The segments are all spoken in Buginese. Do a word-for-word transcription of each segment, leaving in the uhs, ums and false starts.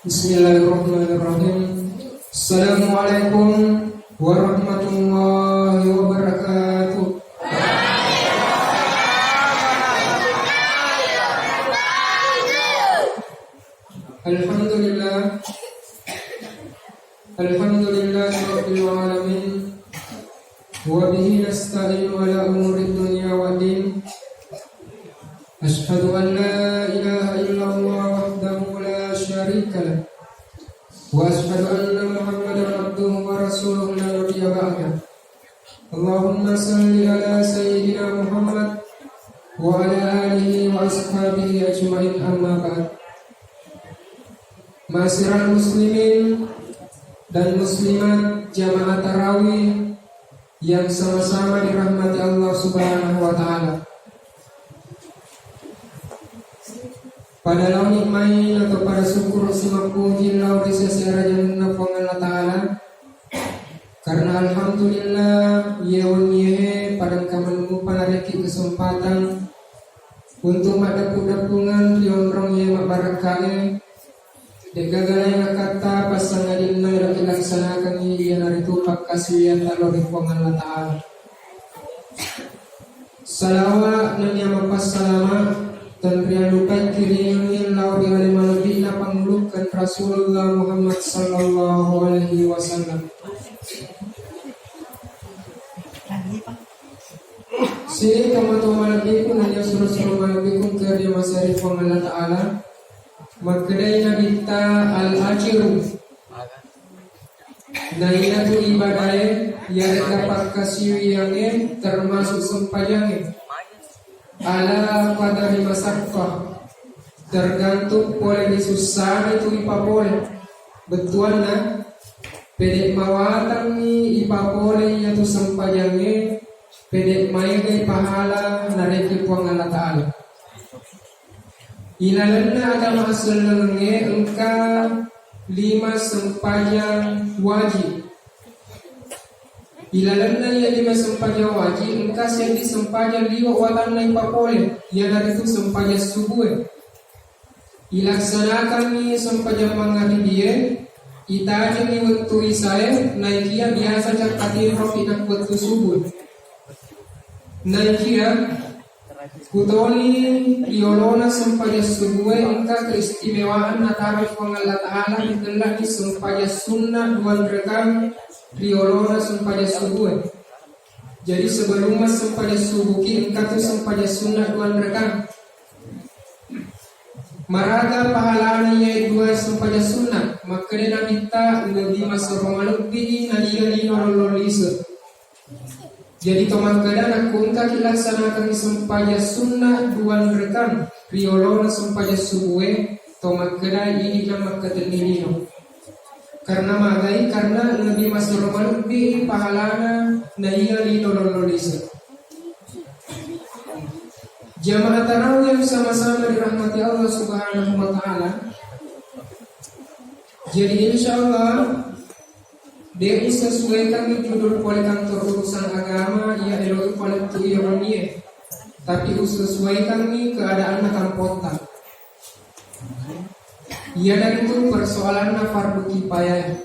Bismillahirrahmanirrahim. Assalamualaikum warahmatullahi wabarakatuh. Alhamdulillah. Alhamdulillahi rabbil alamin. Wa bihi nasta'inu ala umuri dunya wa din. Asyhadu an la ilaha illallah wahdahu la syarika lah. Wa asyhadu anna Muhammadan abduhu wa rasuluh la nabiyya ba'dah. Allahumma salli ala sayyidina Muhammad wa ala alihi wa ashabihi ajma'in, amma ba'd. Ma'asyiral muslimin dan muslimat jamaah tarawih yang sama-sama dirahmati Allah Subhanahu wa Ta'ala. Pada laoni mai atau pada syukur simappuji lao ri sesera janunna Puang Allah Ta'ala. Karena alhamdulillah, iye wennie pada engka mennupa narekki kesempatan untuk maddeppu-deppungeng ri onrong iye mabbarakkae. De'gaga laing akkatta passangadinna ero ilaksanakangngi iyanaritu pakkasiwiyatta lao ri Puang Allah Ta'ala. Salawa nennia mapassalama tenrialupai kiringi lao ri ale malebbi'na pangulukkeng Rasulullah Muhammad sallallahu alaihi wasallam. Sining tomatoa malebbiku nennia suro-suro malebbiku engka ri maseri Puang Allah Ta'ala. Makkedai Nabitta al-ajiru. Nainatu ibadae yarega pakkasiwiyangnge termasuk sempajangnge. Ala qadari masaqqah, tergantung pole ri sussana tu ipapole. Bettuanna, pede mawatangngi ipapole iyatu sempajangnge, pede maegai pahala narekki Puang Allah Ta'ala. Ilalenna agama asellengengnge engka lima sempajang wajib. Ilalenna iya lima sempajang wajib engka seddi sempajang liwe watanna ipapole, iyanaritu sempajang subue. Ilaksanakangngi sempajang mangaribie, itajengngi wettu isae, naikia biasa cakkatinroki nakku wettu subue. Naikia kutoni riolona sempajang subue engka keistimewaan nataro Puang Allah Ta'ala ritellani sempajang sunna duanrekang riolona sempajang subue. Jadi sebelum massempajang subuki engka tu sempajang sunna duanrekang. Maraga pahalana iyae dua sempajang sunna, makkeda Nabitta lebbi masero malebbi naiya lino lollong lise. Jadi to makkeda nakku engkaki laksanakan sempajang sunna duanrekang riolona sempajang subue, to makkeda idi na makkatenni lino. Karena magai, karena lebbi masero malebbi pahalana naiya lino lollong lise. Jamaah tarawih yang sama-sama dirahmati Allah Subhanahu wa Ta'ala. Jadi insya Allah, de usesuaikan judul pole kantor urusan agama iya elo pole tu iya wennie. Tapi usesuaikan keadaan na kampota. Iyanaritu persoalanna fardu kifayah.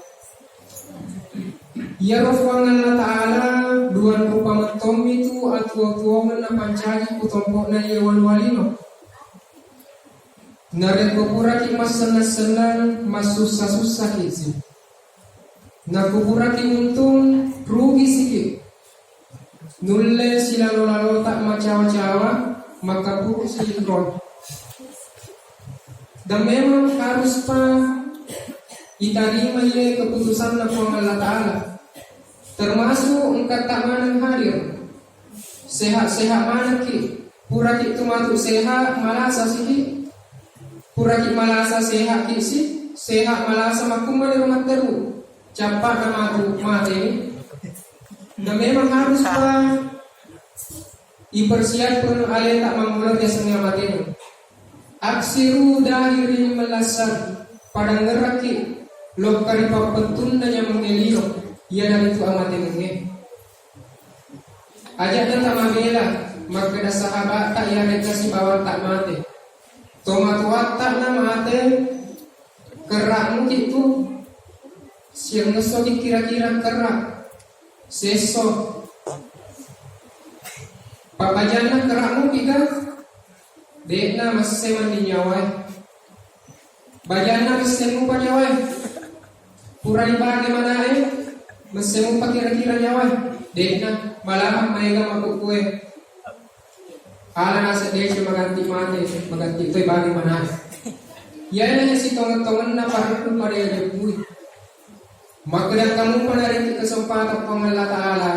Iyaro Puang Allah Ta'ala duan rupa mettommi tu atuo-tuongeng napancaji ku tompo'na iya walu-walino. Narekko puraki massennang-sennang, massussa-sussaki si. Nakupuraki untung, rugi siki. Nulle silalo-lalota macawa-cawa, makkapuru silinrong. Dan memang harus pa itarima iye keputusanna Puang Allah Ta'ala. Termasuk engka tak maneng hadir. Sehat-sehat manekki. Puraki tu matu sehat, malasa siki. Puraki malasa sehat ki si, sehat malasa makkummani rumah teru. Cappa na matu mate ni. Dan memang harus pa ipersiapkan aleta mangolo biasanya mate ni. Aksiru dahiri melasar, padangeraki lokka ri pappettunna nyameng elino, iyanaritu amatengengnge. Aja'na tamabela makkeda sahabatta iyare'ga sibawang tak mate. Tomatoatta na mate Kerra'muki tu, siang esso ki kira-kira kerra', sesso. Pabbajanna kerra'muki ga, de'na messe mani nyawae. Bajanna messe mupa nyawae. Pura dibage manae, messe mupa kira-kira nyawae. De'na, malahan maega makukkue. Ala naseng deceng maganti mate, maganti toi bage manae. Iyana sitongeng-tongenna parellu pada yajebbui. Makkeda kamu pada riki kesempatan Puang Allah Ta'ala.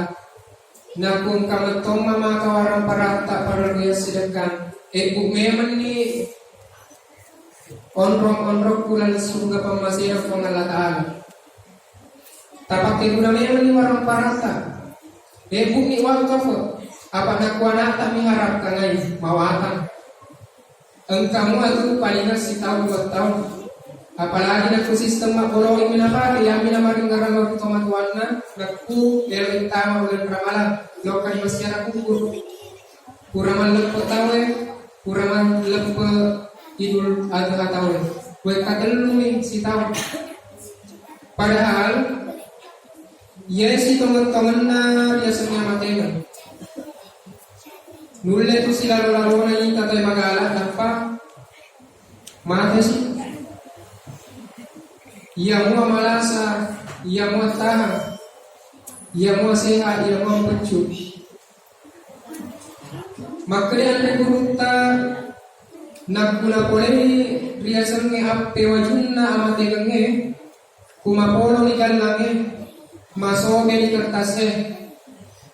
Nakku engka mettomma maka warang paratta parellu yassidekkan. Ebbu memenni onrong-onrokku laleng suruga pammasena Puang Allah Ta'ala. Tapakkeguna memenni warang paratta. Ebbu'ni wakaf, apa nakku ana'ta miharapkangai mawatang. Engka mua tu palingan sitaung dua taung. Apalagi nakku sistem mabboloi minapake, yammi namaringerang lao ri tomatoanna, nakku elo ittama uleng ramalang, lokka di massiara kubur. Pura malleppe tauwe, pura malleppe Idul Adha tauwe. Wekka tellumi sitaung. Padahal, iyae sitongeng-tongenna riaseng nyawa matengeng. Nulle tu silalo-lalona ita toe magala, nappa matesi. Iya mua malasa, iya mua tahang, iya mua sehat, iya mua peccu. Makkeda anre gurutta, nakkuna polei riasengnge appewajunna amatengengnge, kumapoloni gallangnge, masobeni kertasse,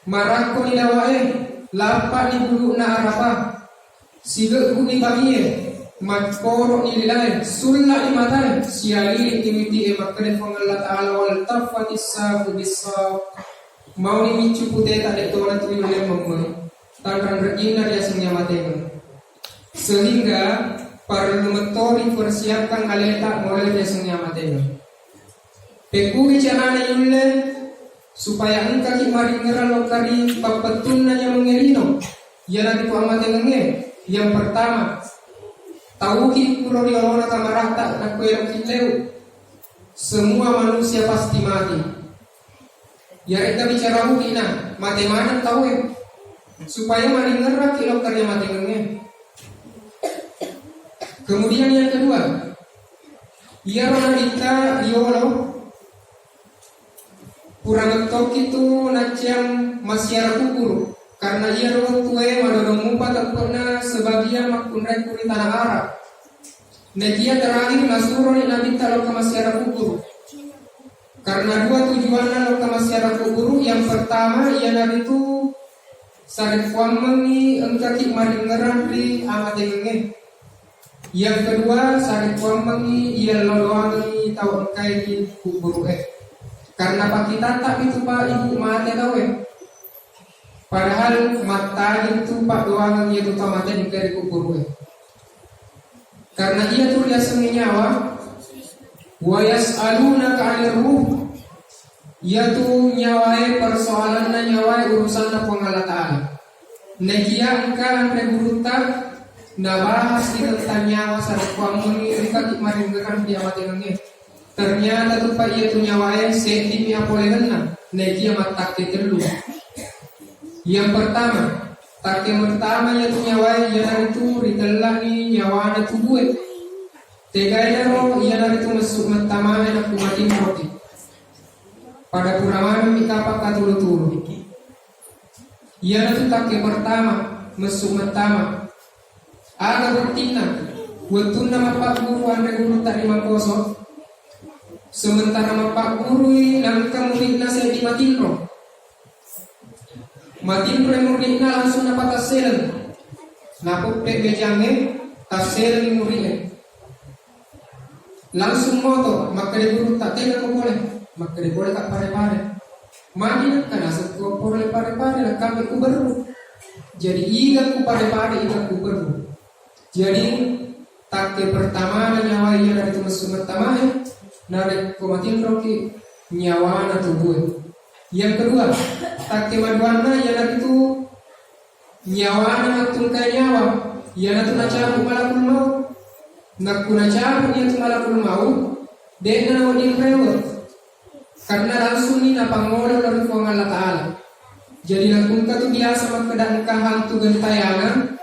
marakkoni dawae, lappa'ni bulu'na arapa, sigegguni bangie, makkoro'ni lilae, sulla'ni matae, sialili'ni witi'e, makkeda Puang Allah Ta'ala, "Wal taffatis saqu bis saq." Mauni miccu puteta de' tona tuli uleng memmeng. Tanrang rejinna riaseng nyamatengeng. Sehingga parellu mettori persiapkan aleta mulai riaseng nyamatengeng. Pekkugi carana yulle supaya engkaki maringerang lokka ri pappettunna nyamengnge lino? Iyanaritu ammatengengnge. Yang pertama, tauki kuro ri olona kamarata nakko eloki leu. Semua manusia pasti mati. Iyare'ga bicara ugi'na, mate maneng tauwe, supaya maringerraki lokka ri amatengengnge. Kemudian yang kedua, iyaro nabitta riolo pura mettoki tu nacceang massiara kuburu, karena iyaro wettue madodong mupa teppe'na sebagian makkunrai ku ri tanah Arab. Nakia terakhir nasuroni nabitta lokka massiara kuburu. Karena dua tujuanna lokka massiara kuburu, yang pertama iyanaritu sarekkuammengngi engkaki maringerang ri amatengengnge. Yang kedua, sarekkuammengngi iyallo doangengngi tau engkae ri kuburu'e. Karena pakkitatta pitu pa ibu mate tauwe. Padahal mattajeng tu paddoangeng iyatu tau mate engkae ri kuburu'e. Karena iyatu riasengnge nyawa, wa yas'alunaka 'anir ruh. Iyatu nyawae, persoalanna nyawae urusanna Puang Allah Ta'ala. Nekia engka anre gurutta nabahas tentang nyawa sarekkuammengngi engkaki maringerang ri amatengengnge. Ternyata tu pa iyatu nyawae seddimi apolengenna, nekia mattakke tellu. Yang pertama, takke pertama iyatu nyawae iyanaritu ritellani nyawana tubue. Tegaenaro iyanaritu messu mettamae nakku matinroki. Pada pura manengmi kapang katulu-tulu. Iyanatu takke pertama, messu mettama. Aga buttinna? Wettunna mappagguru anre gurutta ri Mangkoso, sementara mappaggurui nangka muridna seddi matinro. Matinroi muridna langsung napatasseleng. Napoppe mejangnge, tasseleng murid'e. Langsung moto, makkeda gurutta, "Tegako pole?" Makkeda pole ka pare-pare. Magi nakka naseng ko pole pare-pare, nakkampe ku berru. Jadi iga ku pare-pare, iga ku berru. Jadi takke pertamana nyawae iyanaritu messu mettamae, narekko matinroki nyawana tubue. Yang kedua, takke maduanna iyanaritu nyawana mattungkai nyawa, iyanatu nacabu malakul maut. Nakku nacabu iyatu malakul maut, De'na nawedding rewe, karena langsung ni napangolo lao ri Puang Allah Ta'ala. Jadi, nakko engka tu biasa makkeda engka hantu gentayana,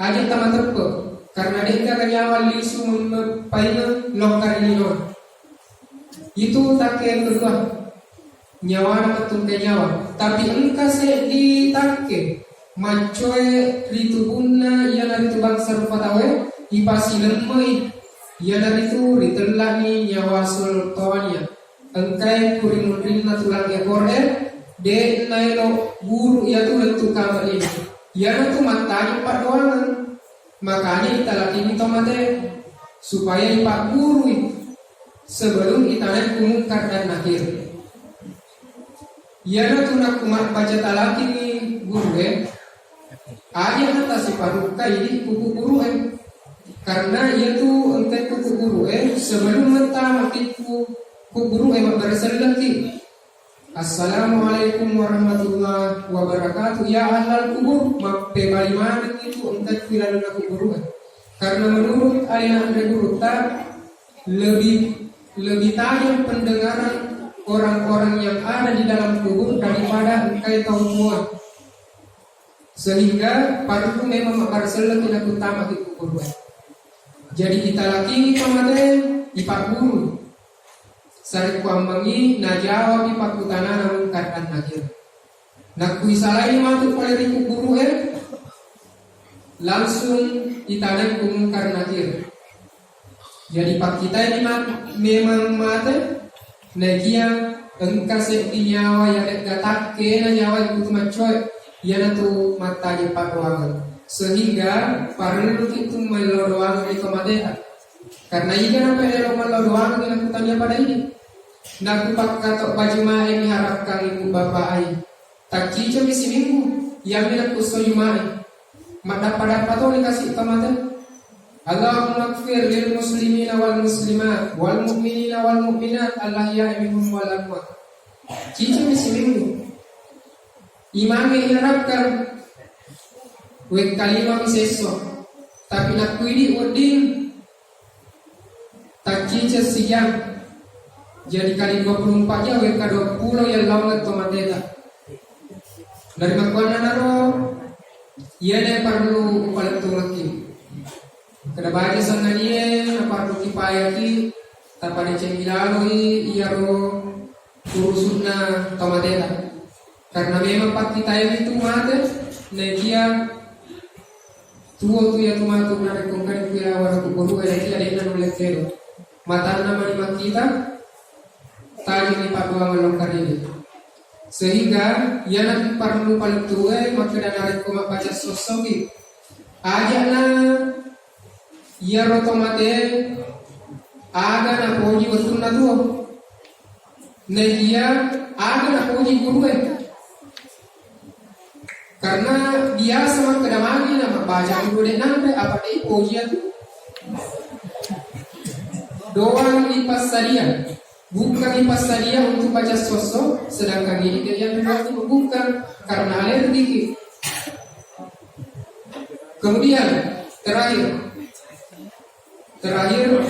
aja tamateppe, karena de'gaga nyawa lisu mem-, paimeng lokkari linoe. Itu takke kedua. Nyawana mettungke nyawa. Tapi engka seddi takke maccoe ri tubunna iyanaritu bangsa rupa tauwe, ipasilemmei, iyanaritu ritellani nyawa sultonia. Engkae ku ri munrinna tulang ekoroe, de' naelo guru iyatu lettu kamar lino. Iyanatu mattajeng paddoangeng. Makanya italakingi to mate supaya ipaggurui sebelum itanai ku Mungkar dan Nakir. Iyanatu nakku mabbaca talakingi gurue, aja' na tasiparukkai idi' ku gurue. Karena iyatu engkai ku gurue sebelum mettama ki ku gurue mabbaresellekki. Assalamualaikum warahmatullahi wabarakatuh. Ya ahlal kubur, mappebali maneng itu engkaki lalenna kubur. Karena menurut alena anre gurutta, lebih, lebih tajam pendengaran orang-orang yang ada di dalam kubur daripada engkai tau mua. Sehingga parellu memang mabbaresellekki nakuttamaki kubur. Jadi italakini to mate, ipagguru. Sarekkuammengngi najawabi pakkutanana Mungkar dan Nakir. Nakkuisalai matu pole ri kuburu'e, langsung itanai ku Mungkar Nakir. Jadi pakkitaini ma-, memang mate, naikia engka seddi nyawa yaregga takkena nyawa kutu maccoe, iyanatu mattajeng paddoangeng. Sehingga parelluki tu mello doangeng ri to mateta. Karena iga nappa elo mello doangeng ri kutania pada ini. Nakupakkato baju mae miharapkan ibu bapak ai. Taccicami siminggu, iyami nakkusso jumae. Maddappa-dappa toni kasi' to mate. Allahumma ighfir lil muslimina wal muslimat wal mu'minina wal mu'minat al ahya'i minhum wal amwat. Cicami siminggu. Imangnge iharapkan wekka lima mi sesso. Tapi nakkuidi wedding Tacciceng sijang. Jadi kali dua puluh empat jam, wekka dua puluh yang laung to mateta. Dari makkuannanaro, iyana parellu upaletturekki. Kada baja sanganie, naparellu kipayaki, tapadecengi laloi iyaro urusunna to mateta. Karena memang pakkitae itu mate, naikia tuo tu iya tu matu narekko engkani ku iya wara kuburu, naikia de'na nulle kedo. Matanna mani makkita, tajini paddoangeng lokkariwi. Sehingga iyana parellu palettue makkeda narekko mabbaca sossoki. Aja'na iyaro to mate aga napoji wettunna tuo. Naikia aga napoji gurue. Karena biasa makkeda magi na mabbaca guru de' nanre apa de' ipoji atu. Doang dipassadia. Bukan dipassadia untuk baca sosso, sedangkan ini dia yang waktu bukan karena alergi. Kemudian terakhir, Terakhir,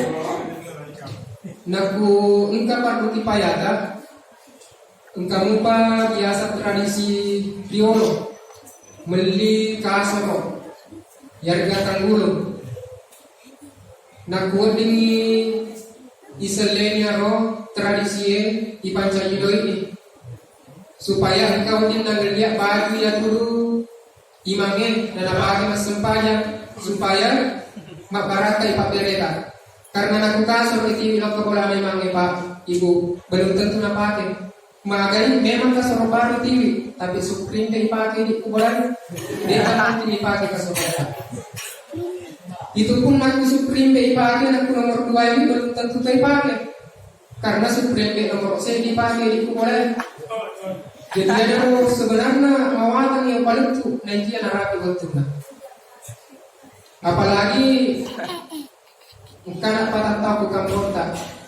nakku engka padduki payata, engka mupa biasa tradisi riolo, melli kasoro, yarega tanggulung. Nakku weddingngi iselleni aro tradisie ipancaji doi'ni. Supaya engka wedding nangellia baju yatudu imangnge, nanapake massempajang, supaya mabbarakkai pabbereta. Karena nakku kasoro itiwi lokka bolana imangnge, Pak, Ibu, belum tentu napake. Magai memang kasoro baru tiwi, tapi Supreme de ipake di ku bolana. De mungkin ipake kasoro. Itu pun nakku Supreme de ipake, nakku nomor dua ini belum tentu to ipake. Karena Supreme nomor saya dipakai di kuole. Jadi ada sebenarnya mawatang yang paling tu, naikia narapi wettunna. Apalagi engkana patang tahun ku kampongta.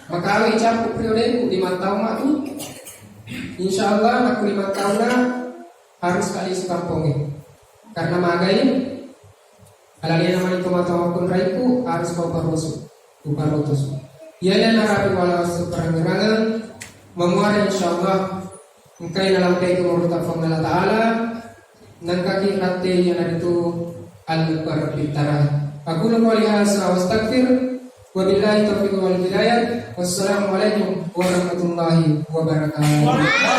Maka awe campur periodeku lima tahun matu. Insya Allah, aku lima tahun harus kali sekampongnya. Karena magai, alalena mani tomatoa kunraiku harus kau parusu, kuparutus. Iyana narapi wala asu perang-perangan, mamuara insyaallah engkai nalampai kemurta Puang Allah Ta'ala, nengkaki rate iyanaritu al-perpittara. Aqulu qouli hadza wa astaghfir, wabillahi taufiq wal hidayah. Wassalamualaikum warahmatullahi wabarakatuh.